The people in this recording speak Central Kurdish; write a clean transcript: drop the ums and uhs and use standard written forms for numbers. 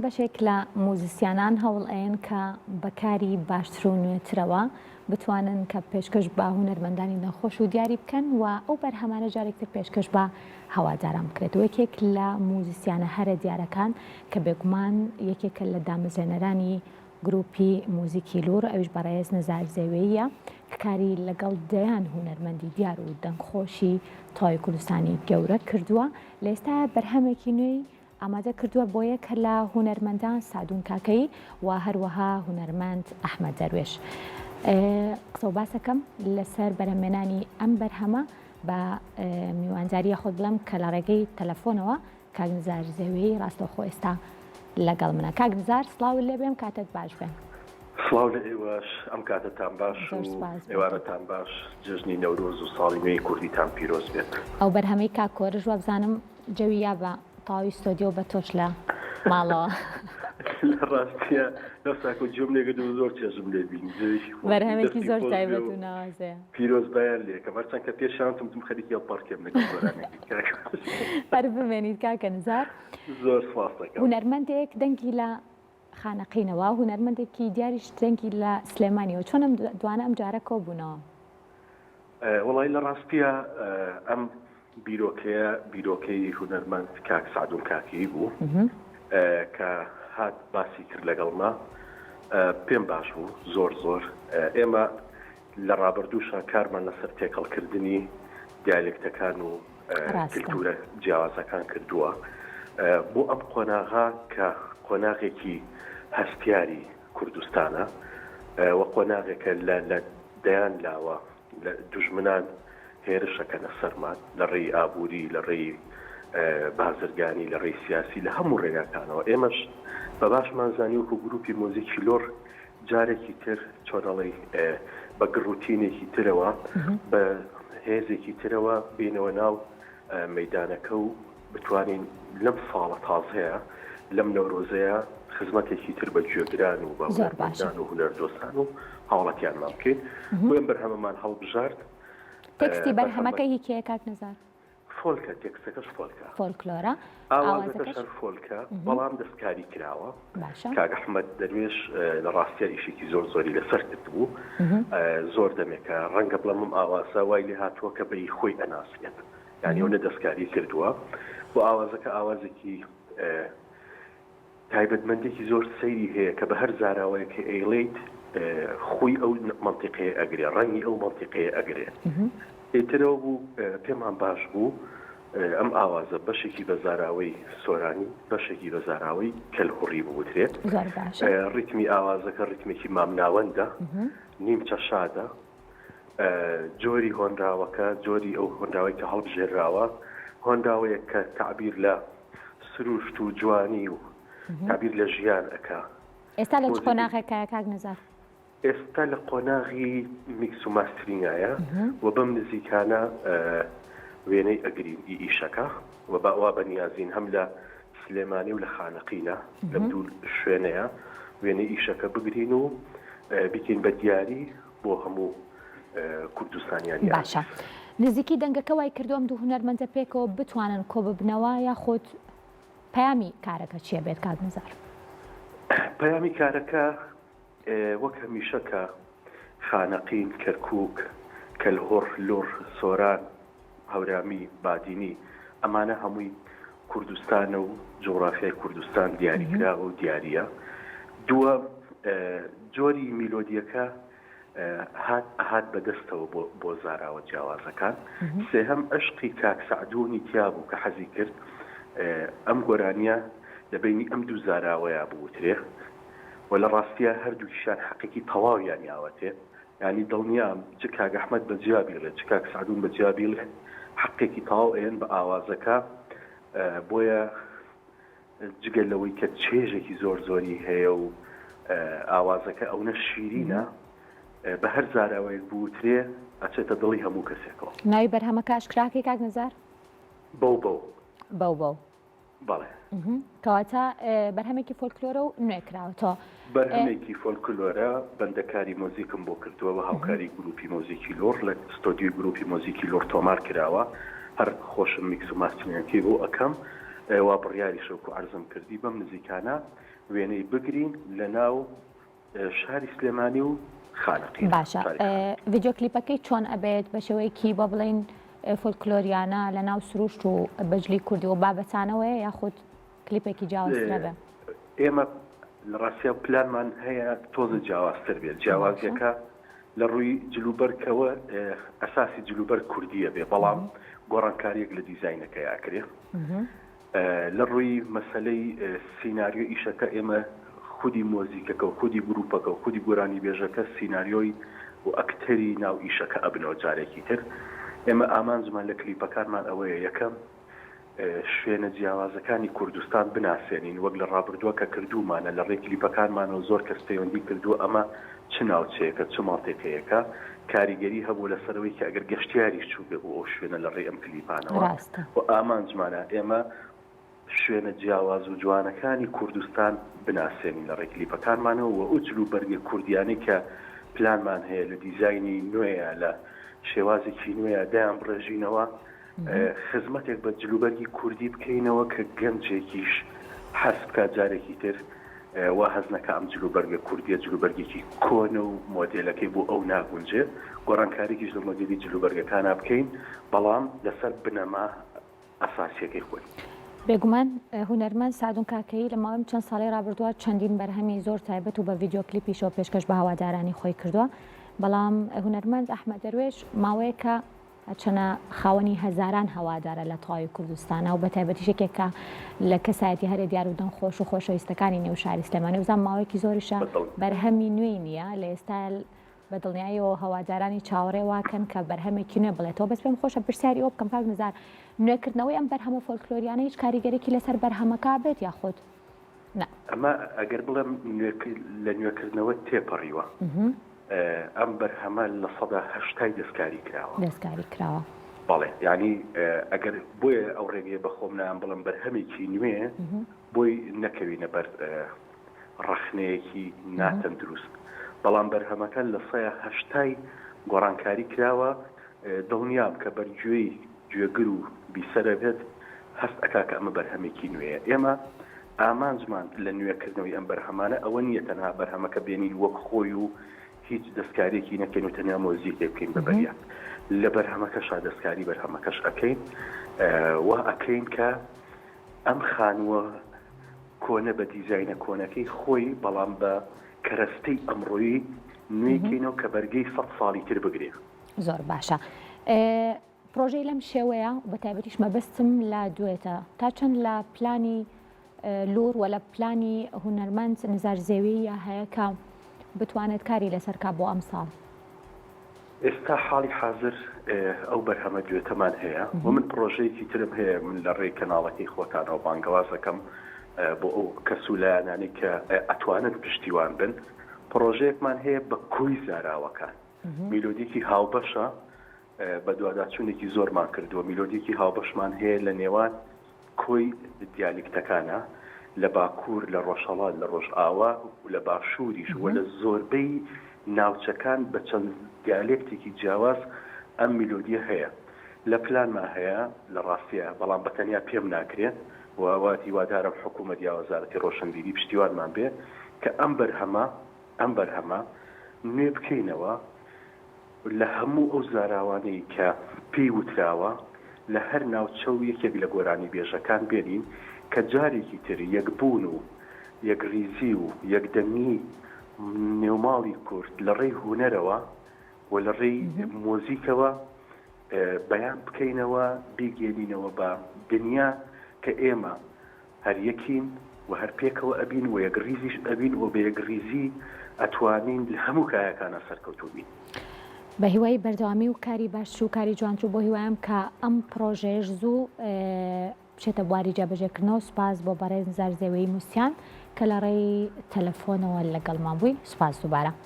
بەشێک لە موزیسیانان هەوڵ ئەیەن کە بە کاری باشتر و نوێترەوە بتوانن کە پێشکەش بە هونەرمەندانی نەخۆش و دیاری بکەن و ئەو بەرهەمانە جارێکتر پێشکەش بە هەواداران بکرێت و یەکێک لە موزیسیانە هەرە دیارەکان کە بێگومان یەکێکە لە دامەزرێنەرانی گروپی موزیکی لوڕ ئەویش بەڕێز نزار زێوێییە کە کاری لەگەڵ دەیان هونەرمەندی دیار و دەنگخۆشی تەواوی کوردستانی گەورە کردووە لە ئێستا بەرهەمێکی نوێی ئامادە کردووە بۆ یەک لە هونەرمەندان سادون کاکەیی و هەروەها هونەرمەند ئەحمەد دەروێش. قسە و باسەکەم لەسەر بەرهەمێنانی ئەم بەرهەمە بە میوانداریە خۆت بڵێم کە لە ڕێگەی تەلەفۆنەوە کاک نزار زێوێی ڕاستەوخۆ ئێستا لەگەڵ منە. کاک نزار سڵاوت لێبێم کاتت باش بێ. سڵاو لە ئێوەش ئەم کاتەتان باش و ئێوارەتان باش جەژنی نەورۆز و ساڵی نوێی کوردیتان پیرۆز بێت. ئەو بەرهەمەی کاک کۆرش وابزانم جەوی یا بە تەواوی ستۆدیۆ بە تۆش لە ماڵەوە. لە ڕاستیا لەو ساکۆ گوێم لێ گرت و زۆر چێژم لێ بینی جەوێکی خۆش بوو. بەرهەمێکی دەستی زۆر خۆش بێ تایبەت و و ناوازەیە. پیرۆزبایان لێ کەم هەرچەند کە پێشیان وتم وتم خەریکی هەڵپەڕکێم لەگەڵ گۆرانیەکەی کاک کۆرش. هەر بمێنیت کاکە نزار. زۆر سپاست دەکەم. هونەرمەندێک دەنگی لە خانەقینەوە، هونەرمەندێکی دیاریش دەنگی لە سلێمانیەوە، چۆن ئەم دوانە ئەم جارە کۆبوونەوە؟ وەڵایی لە ڕاستیا ئەم بیرۆکەیە بیرۆکەی هونەرمەند کاک سەعدون کاکەیی بوو کە هات باسی کرد لەگەڵما پێم باش بوو زۆر زۆر ئێمە لە ڕابردووشا کارمان لەسەر تێکەڵکردنی دیالێکتەکان و کلتورە جیاوازەکان کردووە بۆ ئەم قۆناغا کە قۆناغێکی هەستیاری کوردستانە و قۆناغێکە لە دەیان لاوە لە دوژمنان هێرش ئەکەنە سەرمان لە ڕێی ئابووری، لە ڕێی بازرگانی، لە ڕێی سیاسی، لە هەموو ڕێگاکانەوە. ئێمەش بە باشمان زانی وەکوو گرووپی مۆزیکی لوڕ جارێکی تر چۆن ئەڵێی بە گڕوتینێکی ترەوە، بە هێزێکی ترەوە بێینەوە ناو مەیدانەکە و بتوانین لەم ساڵە تازەیە، لەم نەورۆزەیە خزمەتێکی تر بە گوێگران و بە زۆر باشە. هونەرمەندان و هونەردۆستان و هاوڵاتیانمان بکەین. بۆیە ئەم بەرهەمەمان هەڵبژارد. تێکستی بەرهەمەکە بەرهەمەکە هی کێیە کاک نزار؟ فۆلکە، تێکستەکەش فۆلکە. فۆلکلۆرە. ئاوازەکەش ئاوازەکەش؟ هەر فۆلکە، بەڵام دەستکاری کراوە. باشە. کاک ئەحمەد دەروێش لە ڕاستیا ئیشێکی زۆر زۆری لەسەر کردبوو. زۆر دەمێکە ڕەنگە بڵێم ئەم ئاوازە وای لێ هاتووە کە بە ئی خۆی ئەناسرێت. یانی ئەو نە دەستکاری کردووە و ئاوازەکە ئاوازێکی تایبەتمەندێکی زۆر سەیری هەیە کە بە هەر زاراوەیەک کە ئەیڵێیت خوی ئەو مەنتیقەیە ئەگرێ ڕەنگی ئەو مەنتیقەیە ئەگرێ ئیترەوە بوو پێمان باش بوو ئەم ئاوازە بەشێکی بە زاراوەی سۆرانی بەشێکی بە زاراوەی کەلهوڕی بوترێت ڕیتمی ئاوازەکە ڕیتمێکی مامناوەندە نیمچە شادە جۆری هۆنراوەکە، جۆری ئەو هۆنراوەی کە هەڵبژێرراوە، هۆنراوەیەک کە تەعبیر لە سروشت و جوانی و تەعبیر لە ژیان ئەکا. ئێستا لە چ قۆناغێکایە کاک نزار؟ ئێستا لە قۆناغی میکس و ماسترینگایە و بەم نزیکانە وێنەی ئەگرین ئی ئیشەکە و بە وا بەنیازین هەم لە سلێمانی و لە خانەقینە لەم دوو شوێنەیە وێنەی ئیشەکە بگرین و بیکەین بە دیاری بۆ هەموو کوردستانیانی باشە نزیکی دەنگەکە وای کردووە ئەم دوو هونەرمەندە پێکەوە بتوانن کۆببنەوە یاخود پەیامی کارەکە چییە بێت کاک نزار؟ پەیامی کارەکە وەک هەمیشە کە خانەقین، کەرکووک، کەلهوڕ، لوڕ، سۆران، هەورامی، بادینی ئەمانە هەمووی کوردستانە و جوغرافیای کوردستان دیاریکراوە و دیارییە. دووەم جۆری میلۆدییەکە هات ئەهات بە دەستەوە بۆ بۆ زاراوە جیاوازەکان. سێهەم عەشقی کاک سەعدوونی تیا بوو کە حەزی کرد ئەم گۆرانییە لە بەینی ئەم دوو زاراوەیا بوترێ و لە ڕاستیا هەردووکیشیان حەقێکی تەواویان یاوەتێ. یانی دڵنیام چ کاک ئەحمەد بە جیا بیڵێ چ کاک سەعدون بە جیا بیڵێ حەقێکی تەواو ئەیەن بە ئاوازەکە بۆیە جگە لەوەی کە چێژێکی زۆر زۆری هەیە و ئاوازەکە ئەونە شیرینە بە هەر زاراوەیەک بوترێ ئەچێتە دڵی هەموو کەسێکەوە. ناوی بەرهەمەکە ئاشکراکەی کاک نزار؟ بەو بەو. بەو بەو. بەڵێ. کەواتە بەرهەمێکی فۆلکلۆرە و نوێ کراوەتەوە. بەرهەمێکی فۆلکلۆرە، بەندە کاری مۆزیکم بۆ کردووە بە هاوکاری گروپی مۆزیکی لوڕ لە ستۆدیۆی گروپی مۆزیکی لوڕ تۆمار کراوە، هەر خۆشم میکس و ماسترینگەکەی بۆ ئەکەم، وا بڕیاریشە وەکو عەرزم کردی بەم نزیکانە. وێنەی بگرین لە ناو شاری سلێمانی و خانەقین. باشە ڤیدیۆ کلیپەکەی چۆن ئەبێت بە شێوەیەکی بۆ بڵین فۆلکلۆریانە لە ناو سروشت و بەجلی کوردی و بابەتانەوەیە یاخود کلیپێکی جیاوازترە بێ؟ ئێمە لە ڕاستیا پلانمان هەیە تۆزە جیاوازتر بێت جیاوازیەکە لە ڕووی جلوبەرکەوە ئەساسی جلوبەر کوردیە بێ بەڵام گۆڕانکاریەک لە دیزینەکەی ئەکرێ لە ڕووی مەسەلەی سیناریۆ ئیشەکە ئێمە خودی مۆزیکەکە و خودی گروپەکە و خودی گۆرانیبێژەکە سیناریۆی و ئەکتەری ناو ئیشەکە ئەبنەوە جارێکی تر ئێمە ئامانجمان لە کلیپەکانمان ئەوەیە یەکەم شوێنە جیاوازەکانی کوردستان بناسێنین وەک لە ڕابردووە کە کردوومانە لە ڕێی کلیپەکانمانەوە زۆر کەس پەیوەندی کردووە ئەمە چ ناوچەیەکە چ مەنتیقەیەکە کاریگەری هەبوو لەسەر ئەوەی کە ئەگەر گەشتیاریش چووبێ بۆ ئەو شوێنە لە ڕێی ئەم کلیپانەوە ڕاستە. و ئامانجمانە ئێمە شوێنە جیاواز و جوانەکانی کوردستان بناسێنین لە ڕێی کلیپەکانمانەوە و ئەو جلوبەرگە کوردیانەی کە پلانمان هەیە لە دیزاینی نوێیە لە شێوازێکی نوێیە دایانبڕێژینەوە خزمەتێک بە جلوبەرگی کوردی بکەینەوە کە گەنجێکیش حەز بکات جارێکی تر وا هەست نەکا ئەم جلوبەرگە کوردیە جلوبەرگێکی کۆنە و مۆدێلەکەی بۆ ئەو ناگونجێ، گۆڕانکاریکیش لە مۆدێلی جلوبەرگەکانا بکەین بەڵام لەسەر بنەما ئەساسیەکەی خۆی. بێگومان هونەرمەند سەعدون کاکەیی لە ماوەی چەند ساڵەی ڕابردووە چەندین بەرهەمی زۆر تایبەت و بە ڤیدیۆ کلیپیشەوە پێشکەش بە هەوادارانی خۆی کردووە، بەڵام هونەرمەند ئەحمەد دەروێش ماوەیەکە هەرچەنە خاوەنی هەزاران هەوادارە لە تەواوی کوردستانا و بەتایبەتیش یەکێکە لە کەسایەتی هەرە دیار و دەنگخۆش و خۆشەویستەکانی نێو شاری سلێمانی بزانم ماوەیەکی زۆریشە بەرهەمی نوێی نییە لە ئێستا بە دڵنیاییەوە هەوادارانی چاوەڕێ واکەن کە بەرهەمێکی نوێ بڵێتەوە بەس پێم خۆشە پرسیاری ئەوە بکەم کاک نزار نوێکردنەوەی ئەم بەرهەمە فۆلکلۆریانە هیچ کاریگەرێکی لەسەر بەرهەمەکە بێت یاخود نا؟ ئەمە ئەگەر بڵێم لە نوێکردنەوە تێپەڕیوە ئەم بەرهەمە لە سەدا هەشتای دەستکاری کراوە. دەستکاری کراوە. بەڵێ یانی ئەگەر بۆیە ئەو ڕێگەیە بە خۆم نایەم بڵێم بەرهەمێکی نوێ بۆی نەکەوینە بەر ڕەخنەیەکی ناتەندروست بەڵام بەرهەمەکە لە سەیا هەشتای گۆڕانکاری کراوە دڵنیام کە بەر گوێی گوێگر و بیسەرە بێت هەست ئەکا کە ئەمە بەرهەمێکی نوێیە ئێمە ئامانجمان لە نوێکردنەوەی ئەم بەرهەمانە ئەوە نییە تەنها بەرهەمەکە بێنین وەک خۆی و هیچ دەستکاریەکی نەکەین و تەنیا مۆزیکێک بکەین بە بەریا لە بەرهەمەکەشا دەستکاری بەرهەمەکەش ئەکەین وا ئەکەین کە ئەم خانووە کۆنە بە دیزاینە کۆنەکەی خۆی بەڵام بە کەرەستەی ئەمڕۆیی نوێی کەینەوە کە بەرگەی سەد ساڵی تر بگرێ. زۆر باشە. پرۆژەی لەم شێوەیە و بەتایبەتیش مەبەستم لە دوێتە تا چەند لە پلانی لور و لە پلانی هونەرمەند نزار زێوی یا هەیە کە بتوانێت کاری لەسەر کا بۆ ئەمساڵ؟ ئێستا حاڵی حازر ئەو بەرهەمە دوێتەمان هەیە و من پڕۆژەیەکی ترم هەیە من لە ڕێی کەناڵەکەی خۆتانەوە بانگەواز ئەکەم بۆ ئەو کەس و لایەنانەی کە ئەتوانن پشتیوان بن پڕۆژەیەکمان هەیە بە کۆی زاراوەکان میلۆدیکی هاوبەشە بەدواداچوونێکی زۆرمان کردووە، میلۆدییەکی هاوبەشمان هەیە لە نێوان کۆی دیالیکتەکانا، لە باکوور، لە ڕۆژهەڵات، لە ڕۆژئاوا و لە باشووریش و لە زۆربەی ناوچەکان بە چەند دیالێکتێکی جیاواز ئەم میلۆدییە هەیە. لە پلانما هەیە لە ڕاستیا، بەڵام بە تەنیا پێم ناکرێ و وا هیوادارم حکوومەت یا وەزارەتی ڕۆشنبیری پشتیوانمان بێ کە ئەم بەرهەمە ئەم بەرهەمە نوێ بکەینەوە. لە هەموو ئەو زاراوانەی کە پێی وتراوە لە هەر ناوچە و یەکێک لە گۆرانیبێژەکان بێنین کە جارێکی تر یەکبوون و یەکڕیزی و یەکدەنگی نێوماڵی کورد لە ڕێی هونەرەوە و لە ڕێی مۆزیکەوە بەیان بکەینەوە، بیگەیەنینەوە بە دنیا کە ئێمە هەر یەکین و هەر پێکەوە ئەبین و یەکڕیزیش ئەبین و بە یەکڕیزی ئەتوانین لە هەموو کایەکانا سەرکەوتوو بین. بە هیوای بەردەوامی و کاری باشتر و کاری جوانتر و بۆ هیوایم کە ئەم پڕۆژەیەش زوو بچێتە بواری جێبەجێکردنەوە سوپاس بۆ بەڕێز نزار زێوەیی موسیان کە لە ڕێی تەلەفۆنەوە لەگەڵمان بووی سوپاس دووبارە.